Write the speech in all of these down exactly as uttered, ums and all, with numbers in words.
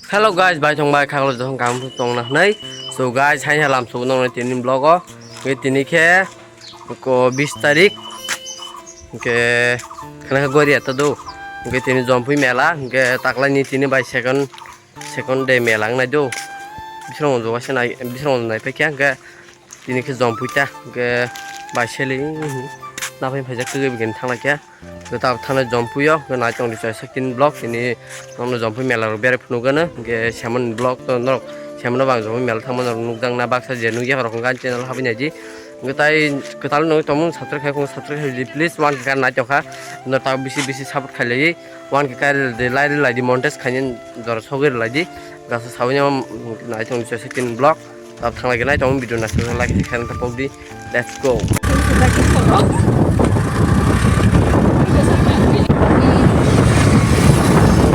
Hello guys, bai tong bai khaklo jong kam tong na hnai. So guys, hai halam so nong tini vlog o. Nge tini khe ko bis tarik. Nge khana khe gori ata do. Nge tini Jompui mela, nge taklai ni tini bai second, second day mela ngnai do. Bisrong jo wase nai, bisrong nai pekya nge tini khe Jompui ta, hwnkhe bai seli, hmm, naphai phaijak kwgwi bwkhe thanglaikha. Hwnkhe tabuk thangna Jompui o, hwnkhe nai tongdi chai sakini vlog, tini nokno Jompui mela rok berai phunukgano, hwnkhe Semon vlog to norok, Semon o bang Jompui mela thangma norok nukjakna baksa je nukya rok hwnkhe ani channel o habwi naidi. Hwnkhe tai kwtal nugwi tongmung subscribe khai phungo, subscribe khai di, please, one K kar nai tongkha, no tabuk bisi bisi support khai lai, one K kar lai lai di, monetize khaini jora sogwi lai di, gasa sawi no nai tongdi chai sakini vlog. Tab thang lagi nai tong video na sung lagi khe ta pok di. Let's go.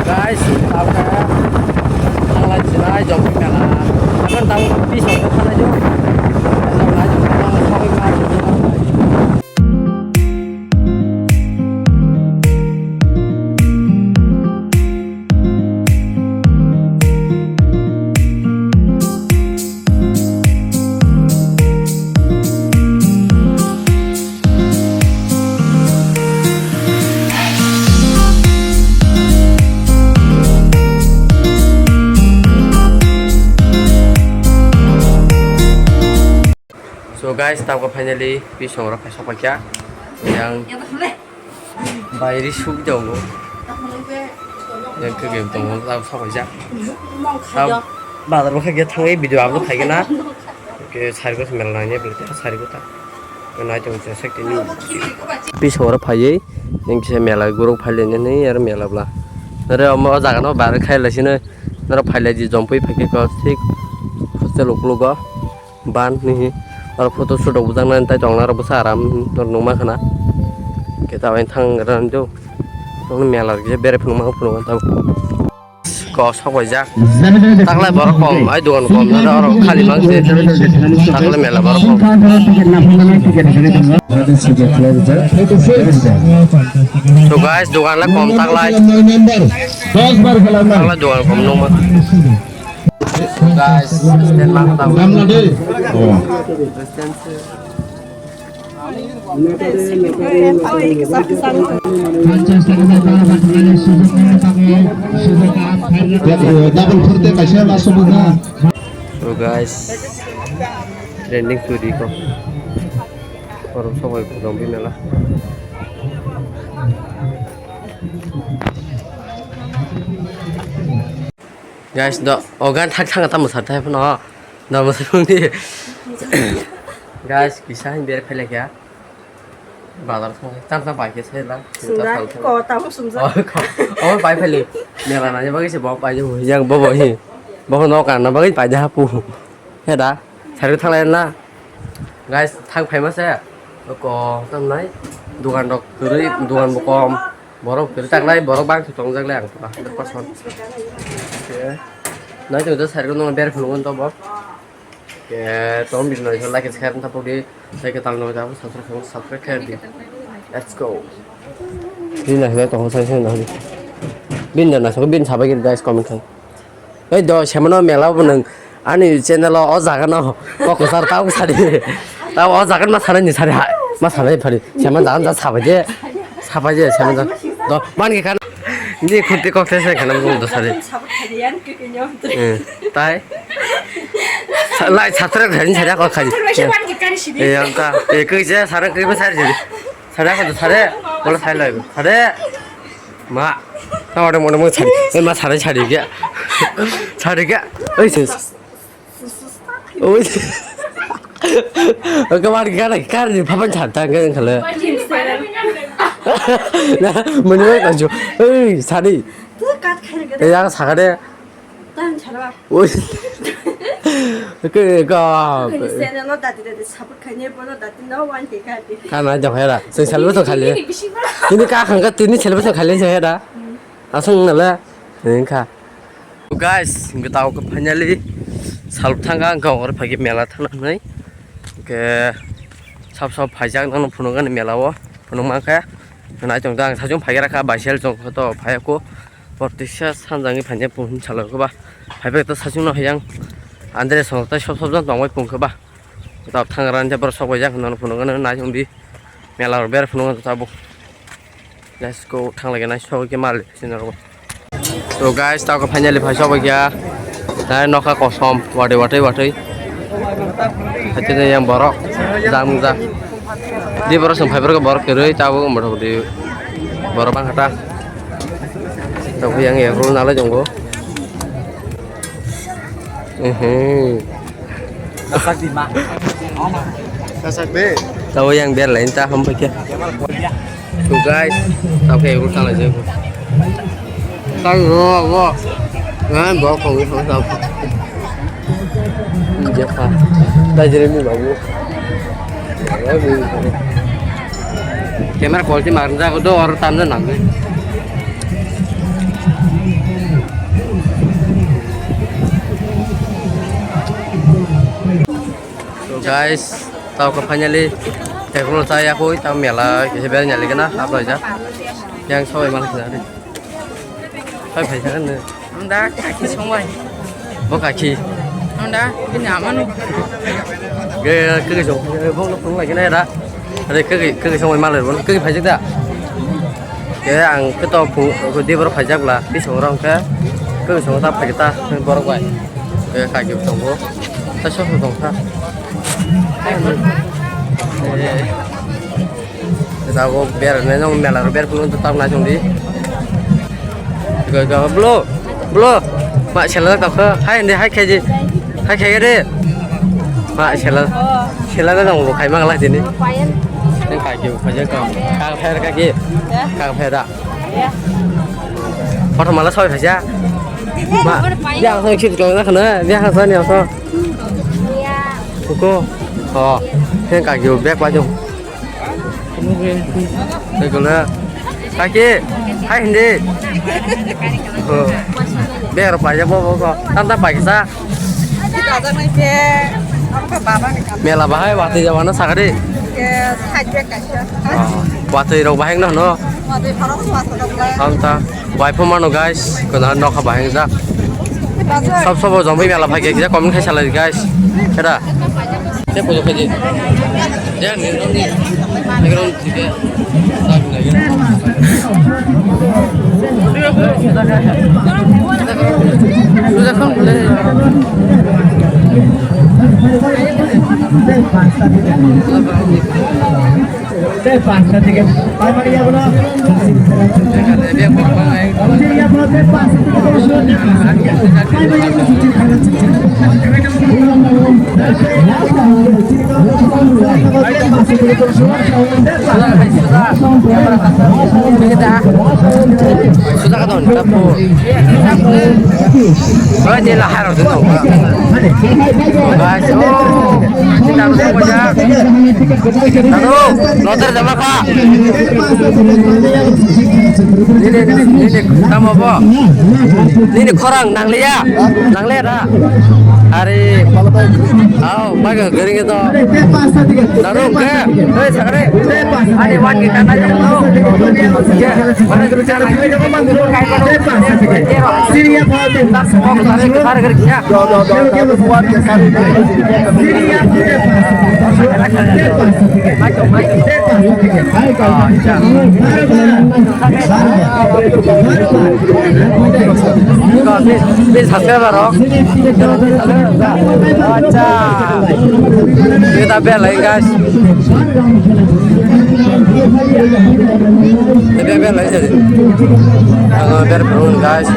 Guys, tab ka thang lai chinai Jompui mela. Akan tab pi song ka thang lai jo. So guys, tabuk finally pisong rok kaisa paikha. Yang Bairi suk tongo. Yang khe game tongo, tabuk sok kaisa. Tabuk bazar bwkha gate thangwi video upload khaigena. Ke sari ko mela nai ne bwlai sari ko ta. Nai tong se sek tini. Pisong rok phaiwi yang kisa mela guruk phailainani aro mela bwla. Nare omo jaga no bar khai laisino. Nare phailai di Jompui phaikhe ko thik hostel uklogo. Ban ni aro photo shoot rok bujak nani tai tong nai rok bwsa aram nung ma khana. Khe ta bai thang ran do. Nung mela rok je bere phunuk ma phunuk ta. Ko sok bai jak. Taklai borok kom, ai dogan kom, nang oro khali mang se. Taklai mela borok kom. So guys, dogan la kom taklai. Taklai dogan kom nung ma. Guys, stand lang ta. Double forte kaisa laso buka. So guys, trending suri ko. Korom sobai korom binala. Guys, do, o gan thak thang ta mwsa thai phano. Do mwsa phung di. Guys, kisa hin ber phele kya. Bazar thang tam tam bai khe sai la. Sumjak ko ta mo sumjak. Oh, ko. Oh, bai phele. Mela na ba kise bo bai je yang bo bo hi. Bo no kan na ba bai je hapu. He da. Sari thalai na. Guys, thang phai ma se. Ko tam nai. Dukan rok kwrwi, dukan bo kom. Borok kwrwi tak nai, borok bang thwi tongjak le ang pura. Koson. Nai to sari no ber phunuk to bo. Ke tom bin no like share ta podi. Sai ke tal no ta subscribe, subscribe khe di. Let's go. Bin na to sai sai na. Bin na so bin sabai guys comment khai. Ei do semano mela bo nang ani channel o, o jaga no kok sar tau sari. Tau o jaga ma sari ni sari ha. Ma sari phari. Seman jaga ja sabai je. Sabai je seman jaga. Do man ke kan. Ni khuti kok se se kana mo do sari. Eh, tai. Lai satra ghar ni sari ko khai. Eh, ang ta. Eh, ke je sara ke ma sari. Sari ko sari. Bola sai lai. Sari. Ma, ta ore mone mone sari, eh, ma sari sari kya? Sari kya? Oi sis. Oi. Oke, mari kar kar ni papan chanta kan khala. Na, mone mone kanju. Oi, sari. Eh, yang sakade. Tan chalo. Oi. Ke ka. Kani sene no dati dati support kani bono dati no wan ke ka di. Kana jong hera. Sing salbo to khali. Ini bisi bro. Ini ka khang ka tini salbo to khali jong hera. Asung nala. Ini ka. Guys, ngi tau ka finally salbo thang ka ka or phagi mela thang nai. Ke sab sab phaijak nang phunuk ani mela o. Phunuk ma kha. Nai tong dang sajung phagi rakha bai sel jong to phai ko. Portisa sanjangni phainai pung salo khe ba. Phaibai ta sachung no hayang. Andre song tai sob sob jan tongbai pung khe ba. Ta thangra anja bor sok bai jak no phunuk no nai jong di. Mela rok ber phunuk ta bo. Let's go, thang lagi nai sok ke mal sini rok. So guys, ta ko finally phai sok ya. Nai nokha kosom watwi watwi watwi. Hati yang borok jang ja. Di borok song phai borok borok keroi ta bo mothok di borok bang kata. Tabuk yang egg roll nalai jonggo. Mhm. Kasak di ma. Kasak be. Tabuk yang ber lain ta ham pakai. So guys, tabuk egg roll nalai jonggo. Tang ro ro. Ngan bo ko wi hong tabuk. Jepha. Dai jere mi babu. Camera quality marang jago do or tamna nangwi. So guys, tao ka finally table chaya koi tao mela kisa ber nyali kana aplai ja. Yang soi mal kisa. Hai phai thangno. Ang da kaki songbai. Bo kaki. Ang da bini amanu. Ge kaki song. Bo no phung lagi na da. Are kaki kaki songbai malai bo. Kaki phai da. Ge ang keto phung ko di bor phai jak la. Pi song rong ke. Kaki song ta phai ta bor bai. Ge kaki song bo. Ta song song ta. Jago ber ne jong mela ro ber phunuk ta nai jong di. Ga ga blo blo. Ma sela ta kha hai ndi hai khaji. Hai khaji de. Ma sela sela da jong khai ma la dini. Ni khai ki khai ka. Ka khai ka ki. Ka khai da. Photo mala soi phaisa. Ma ya so chit ko na khana ya ha sa ni so. Kuko. Oh. Hen ka ki bag pa jong. Tei kole. Kaki. Hai hindi. Oh. Ber pa ya bo bo ko. Tam tam pa kisa. Mela bahai watwi jabana sakari. Oh. Watwi rok bahai no no. Tam ta. Bai phumano guys, kona nokha bahai jak. Sab sabo jombi mela phai kisa comment khai salai guys. Keda. Te pujo khaji. Ya ni ni. Background thike. Tei panchta ticket. Primary abono. Primary abono tei panchta ticket. Sudah kata ni tapu. Oi, dia lah harus tu. Guys, oh, kita harus kerja. Aduh, loter sama kak. Ini, ini, kamu apa? Ini korang nang liya, nang liya dah. Hari, oh, bagus, gering itu. Daru, ke, hei, sakare. Ada wan kita tanya dulu. Ya, mana bicara? Please, subscribe rok. Acha. Kita bel lain, guys. Bel bel lain jadi. Kalau bel belum, guys.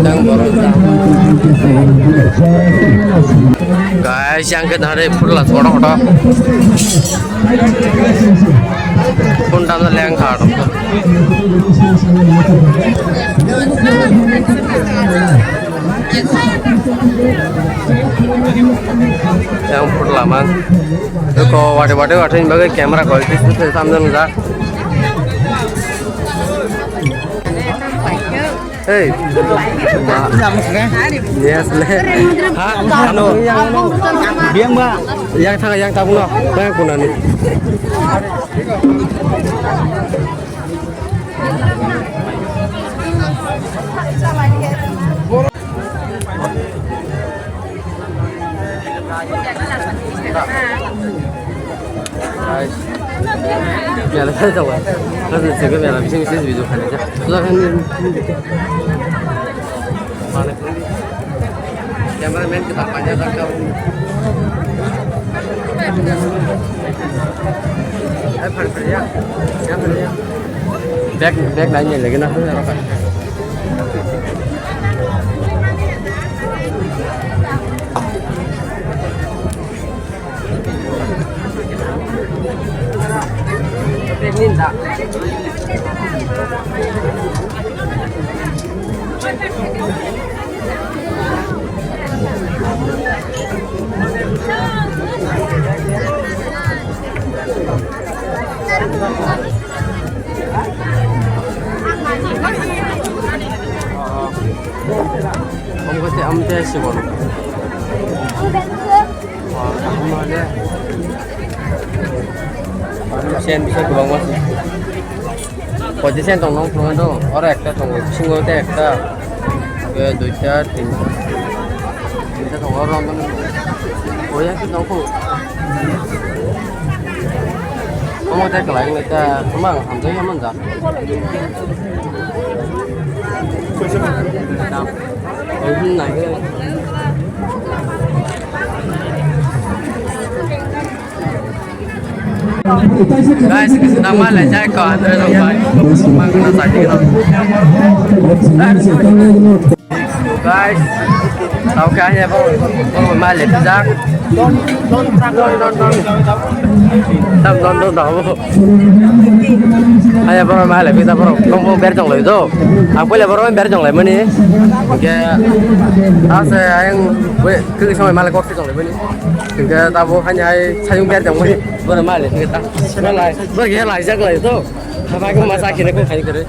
Yang borok. Guys, yang kita hari full lah, kotor kotor. Phone dam leng kha. Yang pur lama. Ko wate wate wate ni bagwi camera quality se samjang ja. Hey. Yes, le. Ha? Ano? Biyang ba? Yang thang, yang tabung no. Yang kunani. Guys, mela khe tongo. Hajan se mela bising bising video khaijak. Suda khe cameraman kita panjang tak kau. Bag, bag lain lagi na. Omo khe tei, omo tei se bono. Sen bisa kwbangma se. Position tong nong phunuknai do. Oro ekta tongo, bisingo tei ekta. Tei duita, tinta. Tinta tongo, oro romani. Oya khe tongkho. Omo tei kwlai wngkha, omo ang hamjakya manjak. Omo nai khe. Guys, nang ma le jai ko, Andre rok bai. Mang na sa di no. Guys, tao khe anya bo, bo ma le tijak. Tam don don don. Anya bo ma le tijak bro. Nong bo ber jong lai do. Ang pole bro ber jong lai mani. Oke. Ase ayang we khe samai ma le kok jong lai mani. Hingke tabo hani hai sayung ber tongmani. Boro male hingke ta. Boro lai, boro khe laijak lai to. Habai ko masa kine ko khai kore.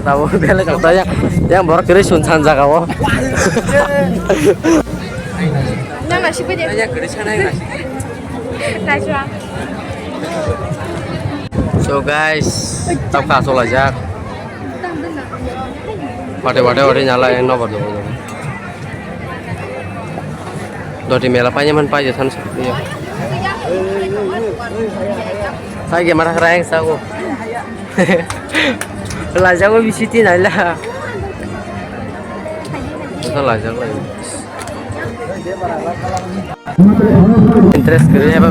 Tabo bele jang ta yang, yang boro kere sun san jaga o. Nang nasi pwede. Yang kere sana yang nasi. Nasi. So guys, tab ka so laijak. Wate wate wate nyala yang nobar jogo. Doti mela paina man paide thansa. Iyo. Sai ge mara rang sago. Lajago bisiti naila. Sa lajak lai. Interest kiri heba.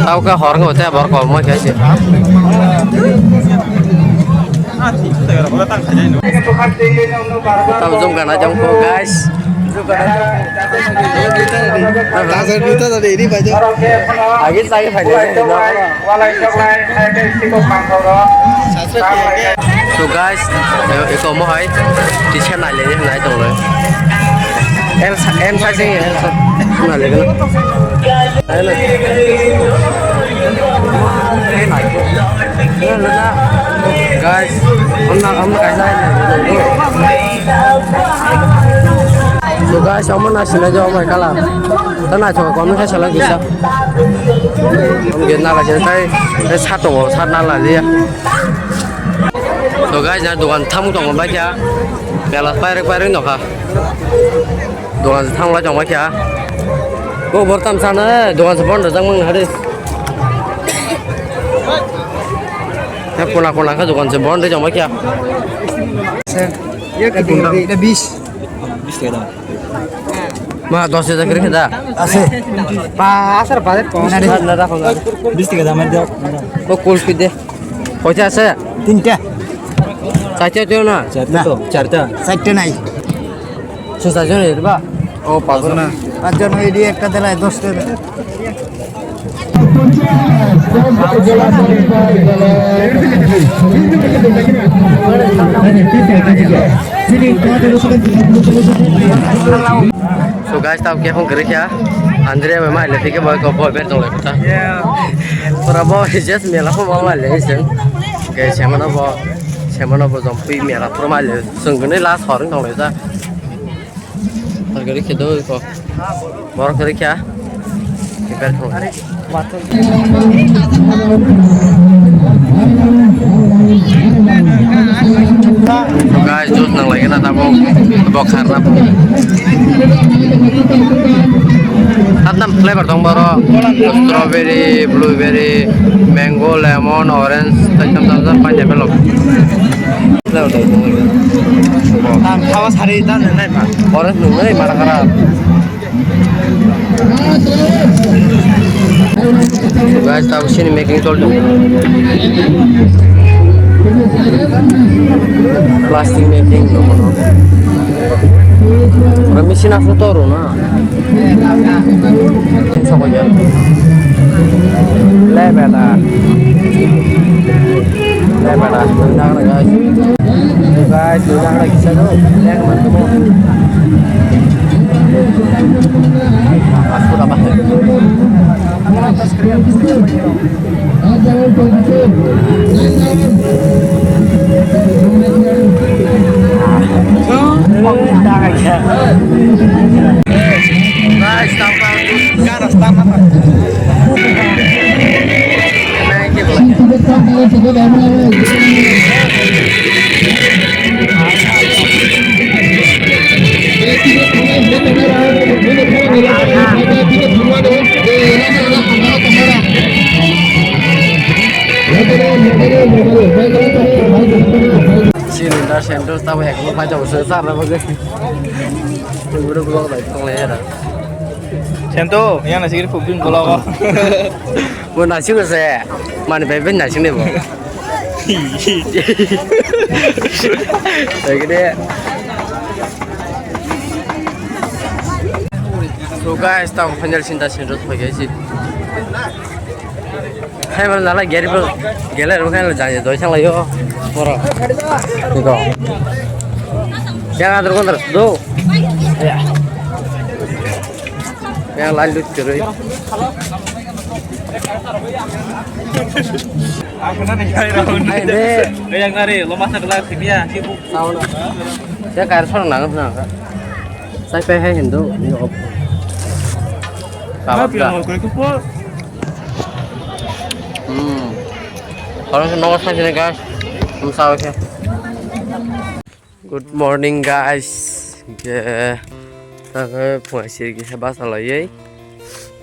Tau ka hor ngo te bor ko mo kya se. Tam jom gana jom ko, guys. Tajar duta tadi ini baca. Agi sai phai. So guys, eko mo hai teacher nai le nai tong le. L, M size ni, L size. Na le gana. Guys, amna, amna kaisa. So guys, amna sina jo amai kala. Tana chok kono kaisa lang kisa. Amge nala je kai, kai sato, sat nala je. So guys, na dogan thamu tongo bai kha. Bela pairek pairek nokha. Dogan se thang lai tong bai kha. Bo bor tam sana dogan se bon rajak mang hari. Ya kona kona kha dogan se bon de tong bai kha. Sir, ye kiti, ye bis. Bis taka dam. Ma dos hajar kiri khe da. Ase. Ba, asar ba de kona. Na, na, na, na. Bis taka dam de. O kul ki de. Koita ase? Tinta. Chaita teo na? Charta to, charta. Chaita nai. Sung chaita nai ba? O, pachjon na. Pachjon hoi di, ekta dela, dosta dela. So guys, tao khe hong kiri kha. Andrea bai mai le thike boy ko boy ber tong le kha. Pura boy just mela ko boy mai le sen. Semano bo, semano bo jompui mela phuru maile, chwng gwnwi last hor wng tonglaijak. Hor gwnwi khe doi kho. Borok kwrwi kha. Prepare kho. Guys, juice nang lagi na tabuk. Bok kharna. Hatam flavor tong boro. Strawberry, blueberry, mango, lemon, orange, tai tam tam tam pineapple. Flavor tong boro. Tam khawa sari ta nai pa. Orange nung nai mara kara. Guys, tabuk sini making chol tongo. Plastic making tongo. Ora machine aswk toro na. Sokoi ya. Le beta. Le beta. Nang na guys. Guys, nang na kisa do. Lek man mo. Aswk apa? Sini da sendok tahu ya, kalau baca usaha cara bagus. Udah belum baik, tolong ya dah. Sento, yang nasi kiri kuping kalau kok. Bo nasing se, mani bai bai nasing de bo. Lagi de. So guys, tamo final sinta sinrot hoy gaisi. Hai mana nala gari bo, gele ro kan jani doi sang layo. Moro. Iko. Yang adur kontra do. Ya. Yang lanjut terus. Hai de. Yang nari lo masa kelar sini ya, sibuk. Tahu na. Saya kair sorong nang na. Saya pe hai hindu. Kabab da. Hmm. Orang nogo sai sini guys. Kamu sawo khe. Good morning guys. Hingke tangke phungai sirgi se basa laiye.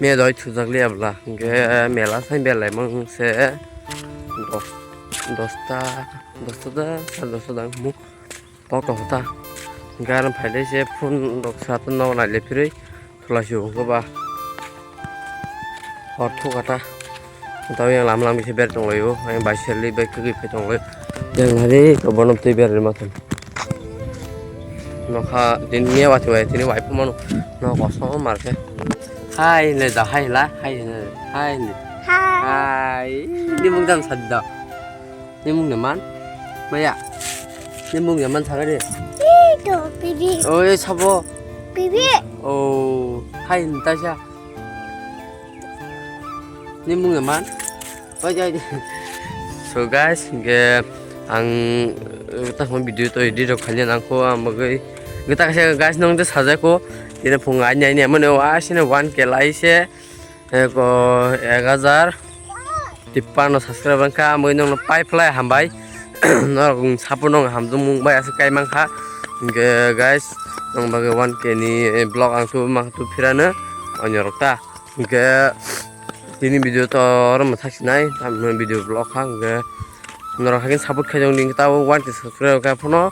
Me doi thujak liya bwla. Hingke mela sai belai mang se dos, dosta, dosta da, sare dosta da mu. Pok to ta. Hingke aram phailai se phun rok sa to no nai le phirui. Thula si hwnkhe ba hor thuk kha ta. Tamo yang lama lama khe ber tong laio, yang bai serli bai kwgwi phai tong lai. Yang hari to bono twi ber ma thang. Nokha din miya wati wai tini wai phumano. No kosom mar khe. Hai le da hai la, hai le, hai le. Hai. Hai. Ni mung dan sadda. Ni mung naman? Maya. Ni mung naman thagari. Ito, bibi. Oh, eh, sabo. Bibi. Oh, hai, Natasha. Ni mung naman? Oi, oi. So guys, hingke ang, eh, ta phone video to edit rok khaina nangkho, ang bagwi gita kaisa guys nong de sajako, tini phung aini aini amani o asini one K lai se. Eko ek hajar tippanno subscriber wngkha, amwi nongno pai phlai hambai. Norok support nong hamjakmung bai aswk kai mankha. Hingke guys, nong bagwi one K ni vlog ang tubuma tubphirano onyorok ta. Hingke tini video to oro mwthak sinai, tamni video vlog kha hingke. Norok haikhe support khaijak nini tabuk one K subscriber kha phano.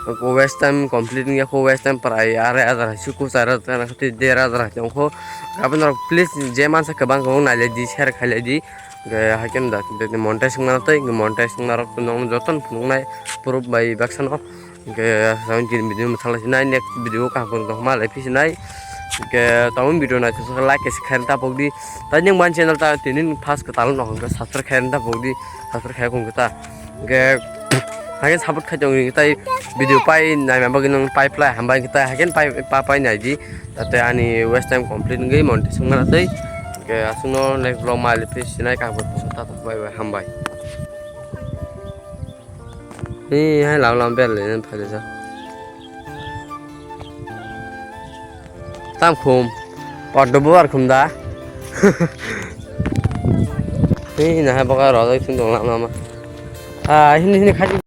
Watch time complete wngya kho, watch time prai arai hajar hai suku, char hajar hai suku, der hajar hai tongkho. Aboni norok please je mansa kwbang kwbang nailai di, share khailai di. Hwnkhe haikhe da monetize wngna tei monetize wngna rok nong jotono phunuknai proof bai baksano. Hwnkhe tini video mwthang lai sinai, next video kaham kwrwng tongma lai phi sinai. Hwnkhe tabuk video naithotok like kaisa khaina tapok di. Tai nini channel ta tini first kwtal no hwnkhe subscribe khaina tapok di. Subscribe khai kung kita. Hingke, haikhe support khai tongo, tai video pai naima bagwi nung pai phlai hambai, hingke tai haikhe pai, pa pai nai di. Tate ani watch time complete wngwi monetize wngmana tei. Hingke aswkno next vlog ma le phi sinai, kaham khe tata bye bye, hambai. Ni hai lam lam bel le phai sa. Tam khum. Poddo buar khum da. Ni na hai boka rojak sing dong lam lam. Ah, hini hini khai.